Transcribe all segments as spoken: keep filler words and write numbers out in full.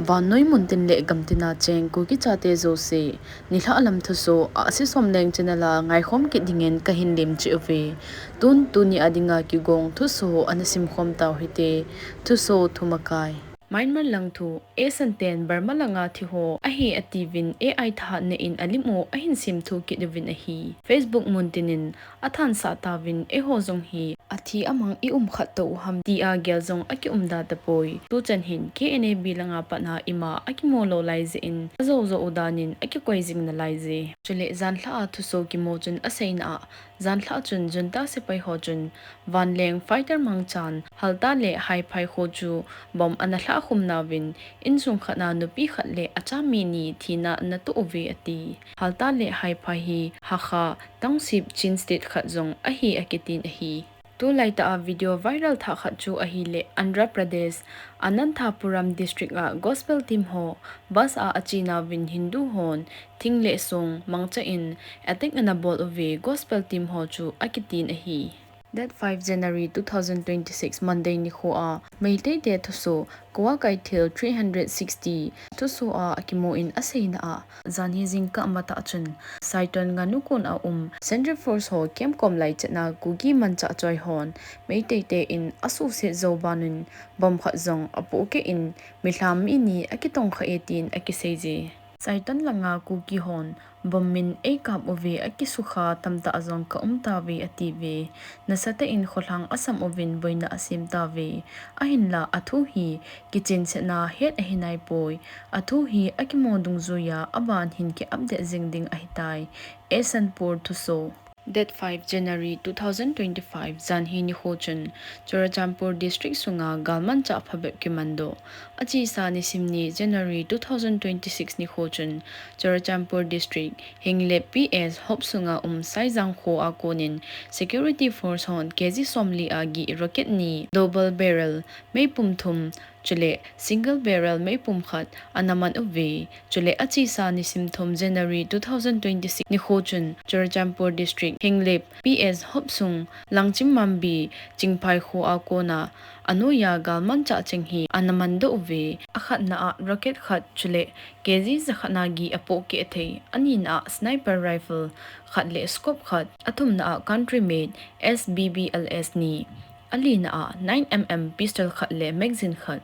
Vannoi muntin le gamtina cheng Kuki chate jouse, nilhah lam thusoh, Ahsi Somleng channel a ngaikhom kit dingin kahin lemcheh uve. Tun tuni a dinga kigong thusoh ana simkhom tau hite. Thusoh thumakai. Myanmar lang thu, Asan ten Burma langa thi ho ahi atiuvin A I thahatna in alim u ahin semthu kit uvin ahi. Facebook muntin in athansah tauvin eiho jong hi athi amang i um khat tou u ham tia gel jong akium da tapoi. Tuchan hin K N A B langa patna ima akimu lou lai jeh in ajou jou u dan in akikoi jing nalai je. Chule janlhah a thusoh kimu chun aseina a, janlhah chun junta sepai ho chun vanleng fighter mangchan Halta le Haiphai kho chu bomb ana lhah khum nauvin, insung khat a nupi khat le achami ni thina ana toh uve ati. Halta le Haiphai hi Hakha Township, Chin State khat jong ahi akitin ahi. Tulai tah a video viral thah khat chu ahile Andhra Pradesh, Anantapuram District a Gospel Team ho bus a ache nauvin Hindu hon thing le song mangcha in attack ana bol uve Gospel Team ho chu akitin ahi. Date five January two thousand twenty-six, Monday nikho a Meitei te thusoh, Kuwa Kaithel three hundred sixty thusoh a akimu in aseina a, janhi jingkah matah chun Saiton nganu kon a um Central Force ho camp kom lai chetna Kuki manchah choi hon Meitei te in asuhset jou ban un bomb khat jong apohkeh in milham mi ni akitongkha e tin akisei je. Saiton langa Kuki hon bomb in eikap uve, akisukha tamtah jong ka um tauve atiuve. Nasatah in kholhang asam uvin boina asem tauve. Ahinla athu hi kichensetna het ahi naipoi. Athu hi akimu dungjuiya aban hin ki update jing ding ahitai. Asanpur thusoh. Date five January two thousand twenty-five, janhi nikho chun Churachandpur District sunga galmanchah phabep kimandoh. Achesa nisim ni January two thousand twenty-six nikho chun Churachandpur District, Henglep P S hop sunga um Saijang kho a konin Security Force hon K G somli a gih rocket ni, double barrel meipum thum, chule single barrel meipum khat ana man uve. Chule achesa nisim thum January two thousand twenty-six nikho chun Churachandpur District, Henglep P S hop sung Langchim Mambi Chingphai kho a kona anoiya galmanchah cheng hi ana mandoh uve. Akhatna a rocket khat chule K G jakhat na gih apohkeh thei, anina a sniper rifle khat le scope khat, athumna a country made S B B L S ni, alina a nine M M pistol khat le magazine khat,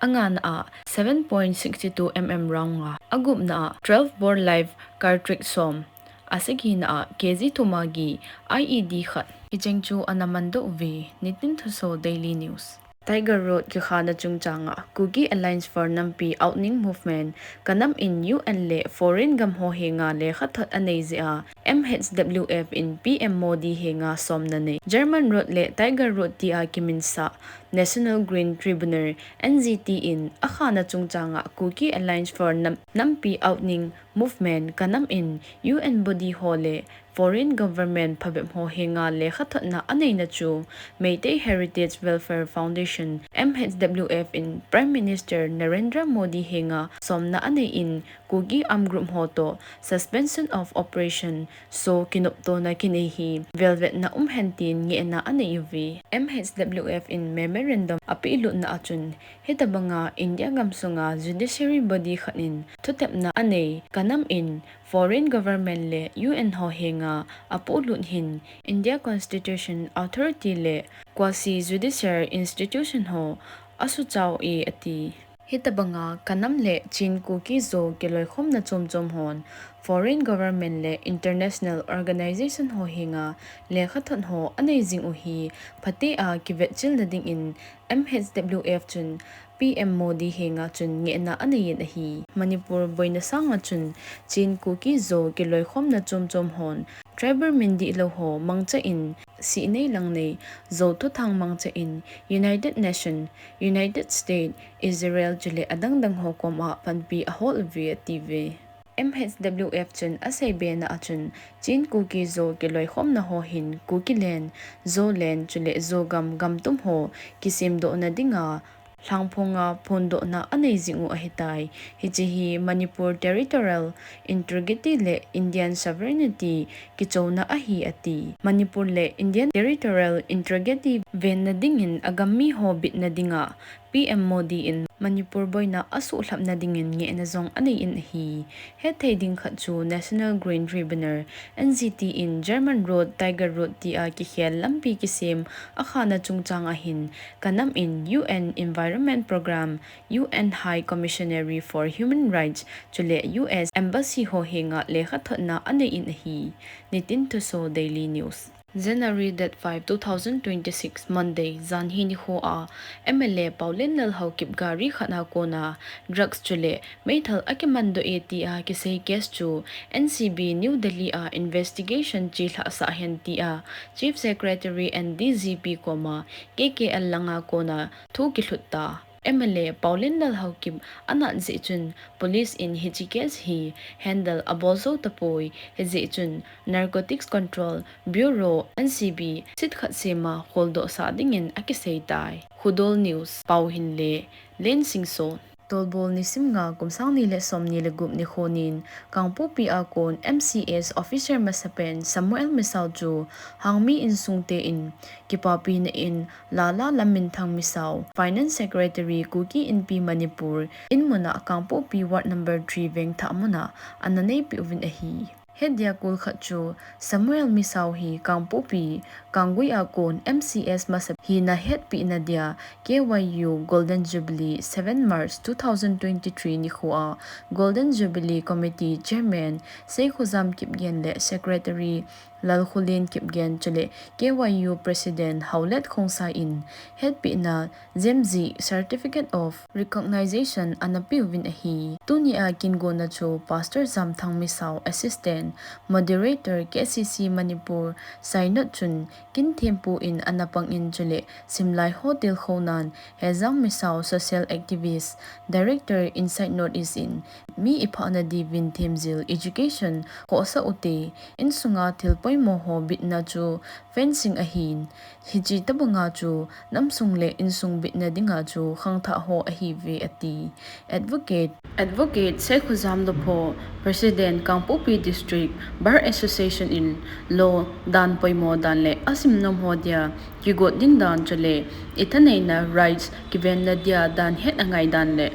angana a seven point six two M M round nga, agupna a twelve bore live cartridge som, asagina a K G thum a gih I E D khat. Hicheng chu ana mandoh uve. Nitin thusoh Daily News. Tiger Road kikhana chungchanga Kuki Alliance for Nampi Outning Movement, Kanam in U N le foreign gam ho henga lekhathot anei jeh a, M H W F in P M Modi henga somna nei. German Road le Tiger Road tia kiminsah National Green Tribunal, N G T in akhana chungchanga Kuki Alliance for Nam-, Nampi Outning Movement, Kanam in U N body ho le foreign government phabep ho henga lekhathotna aneina chu Meitei Heritage Welfare Foundation, M H W F in Prime Minister Narendra Modi henga somna anei in, Kuki armed group ho toh Suspension of Operation, SoO kinoptona kinei hi velvetna um hen tin ngehna anei uve. M H W F in memorandum apehlutna a chun, hitabanga India gamsunga judiciary body khat in thutepna anei, Kanam in foreign government le U N ho henga apohlut hin India Constitution Authority le quasi-judicial institution ho asuchao e ati. Hitabanga Kanam le Chin Kuki Zo kiloikhomna chomchom hon foreign government le international organization ho henga lekhathot ho anei jing u hi phatea kivetchilna dingin M H W F chun P M Modi henga chun ngehna anei in ahi. Manipur boina sanga chun Chin Kuki Zo kiloikhomna chomchom hon tribal min dihlou ho mangcha in, sihnei langnei, Zo thuthang mangcha in United Nation, United State, Israel chule adangdang ho koma panpi ahol uve atiuve. M H W F chun aseibena a chun Chin Kuki Zo kiloikhomna ho hin Kuki land, Zo land chule Zogam gamtum ho kisemdohna dinga lhangphonga phondohna anei jing u ahitai. Hiche hi Manipur territorial integrity le Indian sovereignty kichouna ahi ati. Manipur le Indian territorial integrity venna dingin agam mi ho bitna dinga P M Modi in Manipur boina asuhlhapna dingin ngehna jong anei in ahi. Hethei ding khat chu National Green Tribunal, N G T in German Road, Tiger Road tia kikhel lampi kisem akhana chungchang ahin, kanam in U N Environment Programme, U N High Commissionary for Human Rights, chule U S Embassy ho henga lekhathotna anei in ahi. Nitin Thuso, Daily News. January date five, two thousand twenty-six, Monday, janhi nikho a M L A Paolienlal Haokip gari khat a kona drugs chule meithal akimandoh e tia kisei case chu N C B New Delhi a investigation chelhah sah hen tia Chief Secretary and D G P koma K K L Lang a kona thu kilhut ta. M L A Paolienlal Haokip anat jeh chun police in hiche case hi handle abol jou tapoi, hijeh chun Narcotics Control Bureau, N C B, sitkhat sema kholdoh sah dingin akisei tai. Khudol News, pao hin le Len Singson. Tolbol nisim nga kum sang ni le som ni le gup nikho nin, Kangpokpi a kon M C S officer masapen Samuel Misao chu Hangmi insung te in kipapina in Lala Lamminthang Misao, Finance Secretary Kuki Inpi Manipur, in muna Kangpokpi Ward number three Vengthah muna ana neipi uvin ahi. Hetdia kul khat chu Samuel Misao hi Kangpokpi, Kanggui a kon M C S masa hina hetpina dia K Y U Golden Jubilee, seven March two thousand twenty-three nikho a Golden Jubilee Committee Chairman Seikhojam Kipgen le Secretary Lalkholen Kipgen chule K Y U President Haolet Khongsai in hetpina jemji Certificate of Recognition ana peuvin ahi. Tunia kingonna chu Pastor Jamthang Misao, Assistant Moderator K C C Manipur, Synod chun Kinthempu in ana pangin chule simlai ho tilkhounan Hejang Misao, Social Activist, Director Insight North East in mi iphahna diuvin themjil education khohsah ute, insunga thil poimo ho bitna chu fencing ahin, hiche tobanga chu namsung le insung bitna dinga chu khangthah ho ahiuve ati. Advocate, Advocate Seikhojam Lopho, President Kangpokpi District Bar Association in law dan poimo dan le asim nom ho dia kigot ding dan chule ithaneina rights kivenna dia dan het angai dan le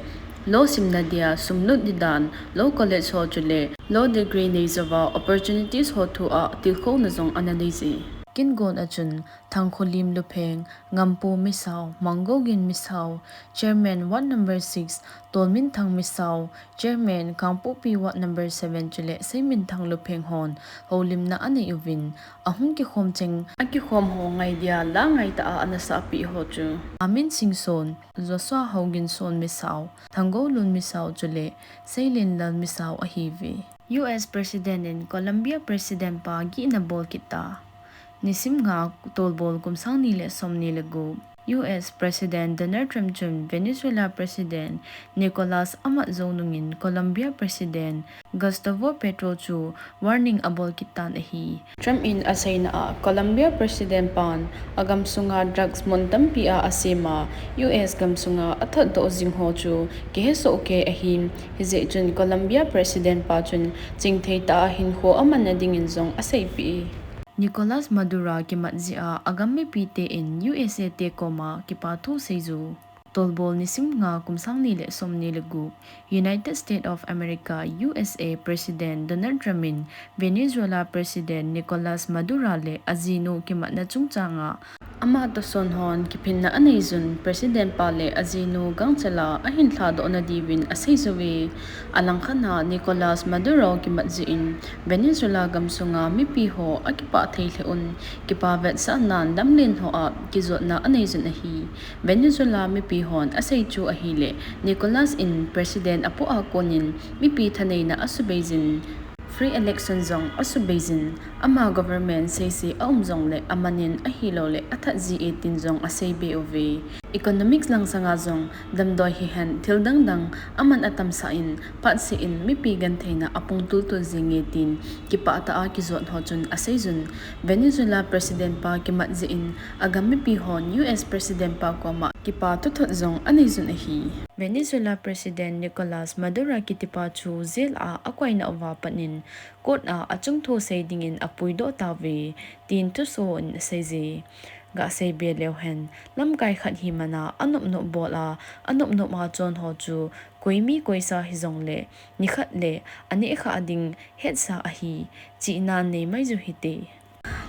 law simna dia sum lut ding dan, law college ho chule law degree nei jouva opportunities ho thua tilkhouna jong ana neije. Kingonna chun Thangkholim Lupheng, Ngampu Misao, Mangogin Misao, Chairman Ward number six, Tolminthang Misao, Chairman Kangpokpi Ward number seven chule Seiminthang Lupheng hon houlimna anei uvin, ahung kikhom cheng akikhom ho ngaidia la ngaitah a ana sahpeh ho chu Amin Singson, Joshua Houginson Misao, Thanggoulun Misao chule Seilenlal Misao ahiuve. U S President in Colombia President pa gihna bol kit ta. Nisim nga, Tolbol, kum sang ni le som ni le gup. U S President Donald Trump chun Venezuela President Nicolas amat jou nungin Colombia President Gustavo Petro chu warning abol kit tan ahi. Trump in aseina a, Colombia President pan agamsunga drugs mun tampi a asema, U S gamsunga athotdoh jing ho chu kihesoh kei ahin, hijeh chun Colombia President pa chun chingthei tah a hinkho amanna dingin jong aseipeh e. Nicolas Maduro kimat jeh a agam mipite in U S A te koma kipathu seiju. Tolbol nisim nga, kum sang ni le som ni le gup. United States of America, U S A, President Donald Trump in Venezuela President Nicolas Maduro le ajinu kimatna chungchang a ama tohson hon kiphinna aneijun, President pa le ajinu gangchela ahin lhadohna diuvin aseijouve. Alangkhat a Nicolas Maduro kimat jeh in Venezuela gamsunga mipi ho akipah thei lheh un, kipa vetsahnan lamlen hoa kijotna aneijun ahi. Venezuela mipi hon asei chu ahile, Nicolas in President apoh a konin mipi thaneina asubeiyin, free election jong asubeiyin, ama government seise aum jongle amanin ahiloule athat ji e tin jong aseibe uve. Economics langsanga jong damdoi hihen thil dangdang aman atamsah in, phatseh in mipi gentheina apung tultul jinge tin kipah tah a kijot ho chun aseijun. Venezuela President pa kimat jeh in agam mipi hon U S President pa koma kipa thuthot jong aneijun ahi. Venezuela President Nicolas Maduro kitipa chu jail a akoina uva patnin court a achungthu sei dingin apuidoh tauve, tin thuso in aseije. Gasei be leu hen, lamkai khat hi mana anop nop bol a, anop nop a chon ho chu koimi koisa hijongle, nikhat le aneh kha ding hetsa ahi, chihna nei mai ju hite.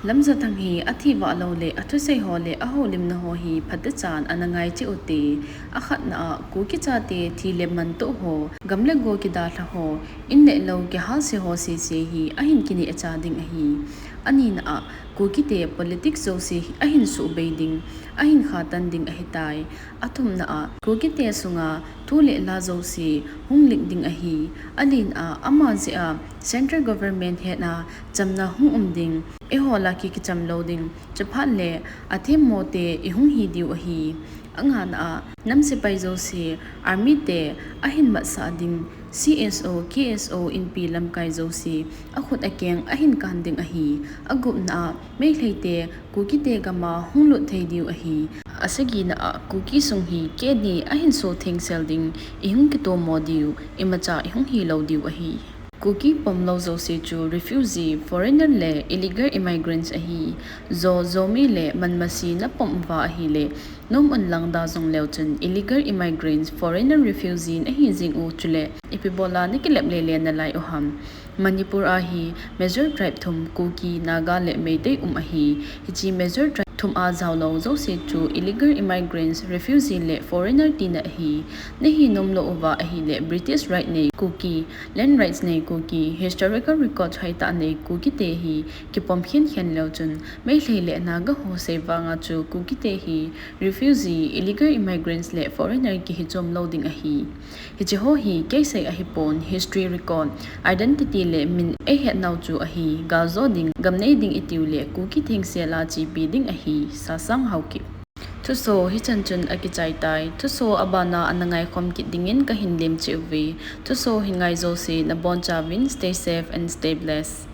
Lamjathang hi athi vah lou le athusei ho le ahoulimna ho hi phatechan ana ngai cheh ute. Akhatna a Kuki chate thi le mantoh ho, gam le go kidalha ho, in le lou kihalse ho sese hi ahin kinehcha ding ahi. Anina a Kukite politics jouse hi ahin suhbei ding, ahin khatan ding ahitai. Athumna a Kukite sunga thu le la jouse hung leak ding ahi. Alina a ama jeh a central government hetna chamna hung um ding, eiho lah a kicham lou ding, chuphat le athemmo te ihung hi diu ahi. Angana a nam sepai jouse, army te ahin matsah ding, C S O, K S O inpi lamkai jouse akhut akeng ahin kan ding ahi. Agupna a Meitei te Kukite gam a hung lut thei diu ahi. Asagina a Kuki sung hi kehni ahin so thengsel ding, ihung kitomo diu, imacha ihung hi lou diu ahi. Kuki pom lou jouse chu refugee, foreigner le illegal immigrants ahi. Zo, Zomi le Manmasi na pom uva ahile, nom un lang da jong leu chun illegal immigrants, foreigner refugee nahi jing u chule, ipi bol a na kilep lele nalai u ham. Manipur a hi major tribe thum Kuki, Naga le Meitei um ahi. Hiche major tribe thum a jao lou jouse chu illegal immigrants, refugee le foreigner tina ahi. Nahi nom lou uva ahile British right nei Kuki, land rights nei Kuki, historical record hoitah nei Kukite hi kipom khen khen leu chun, Meitei le Naga ho sei vang a chu Kukite hi refugee, illegal immigrants le foreigner kihi chom lou ding ahi. Hiche ho hi keisei ahipon, history record, identity le min eihet nau chu ahi. Gal jo ding, gam nei ding itiu le Kuki thengsel a chepi ding ahi. Sasang Haokip. Thuso hichan chun akichai tai. Thuso abana ana ngaikhom kit dingin kahin lem cheh uve. Thuso hin ngai jouse nabonchauvin stay safe and stay blessed.